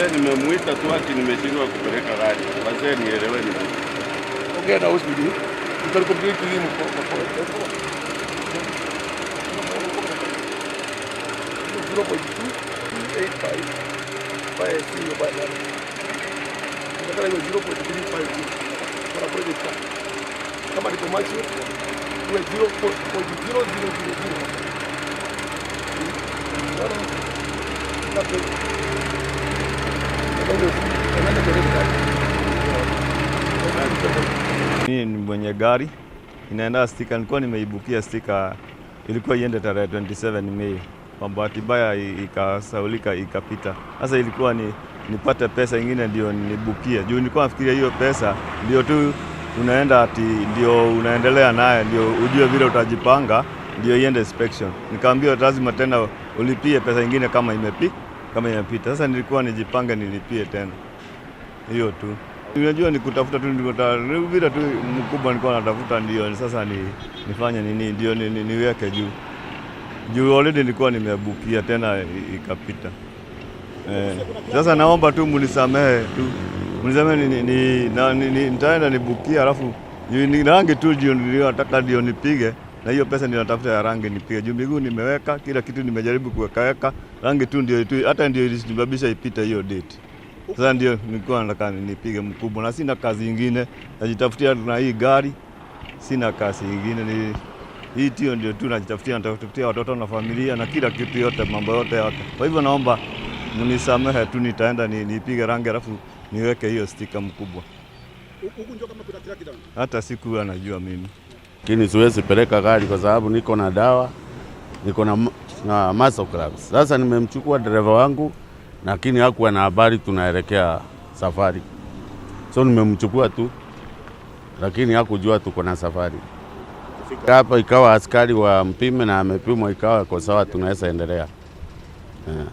Wazee nimemuita tu ati nimeshindwa kupeleka gari. Wazee nieleweni tu. Ongea na OCPD. You can complain to him for 0.285 by sio by nani. Nataka iwe 0.350 for a private car. Kama ni commercial iwe 0.0000. Unaona? That's it. Unaenda kwa red card. Mimi ni mwenye gari inaenda sticker, nilikuwa nimeibukia sticker, ilikuwa iende tarehe 27 Mei. Kwa bahati mbaya ikasaulika ikapita. Sasa ilikuwa ni nipate pesa ingine ndio nibukie, juu nilikuwa nafikiria hiyo pesa ndio tu unaenda ati ndio unaendelea naye ndio ujue vile utajipanga ndio iende inspection. Nikaambiwa lazima tena ulipie pesa ingine kama imepita. Sasa nilikuwa nijipange nilipie tena hiyo tu. Unajua ni kutafuta tu, vile tu mkubwa nilikuwa natafuta ndio sasa nifanye nini ndio niweke juu juu already nilikuwa nimebukia tena ikapita. Sasa naomba tu munisamehe tu, munisamehe nitaenda nibukia, alafu juu ni rangi tu ndio niliyotaka ndio nipige, na hiyo pesa ndio natafuta ya rangi nipige juu miguu nimeweka kila kitu, nimejaribu kuwekaweka rangi tu ndio tu, hata ndio ilisababisha ipite hiyo date. Sasa ndio nilikuwa nataka nipige mkubwa, na sina kazi ingine, najitafutia na hii gari, sina kazi ingine, ni hii tio ndio tu najitafutia, natafutia watoto na familia na kila kitu yote, mambo yote yote. Kwa hivyo naomba mnisamehe tu, nitaenda nipige rangi alafu niweke hiyo sticker mkubwa. Hata siku anajua mimi. Lakini siwezi peleka gari kwa sababu niko na dawa, niko na muscle cramps. Sasa nimemchukua dereva wangu, lakini hakuwa na habari tunaelekea safari, so nimemchukua tu, lakini hakujua tuko na safari. Kufika hapa ikawa askari wa mpime na amepimwa, ikawa kwa sawa, tunaweza endelea. Yeah.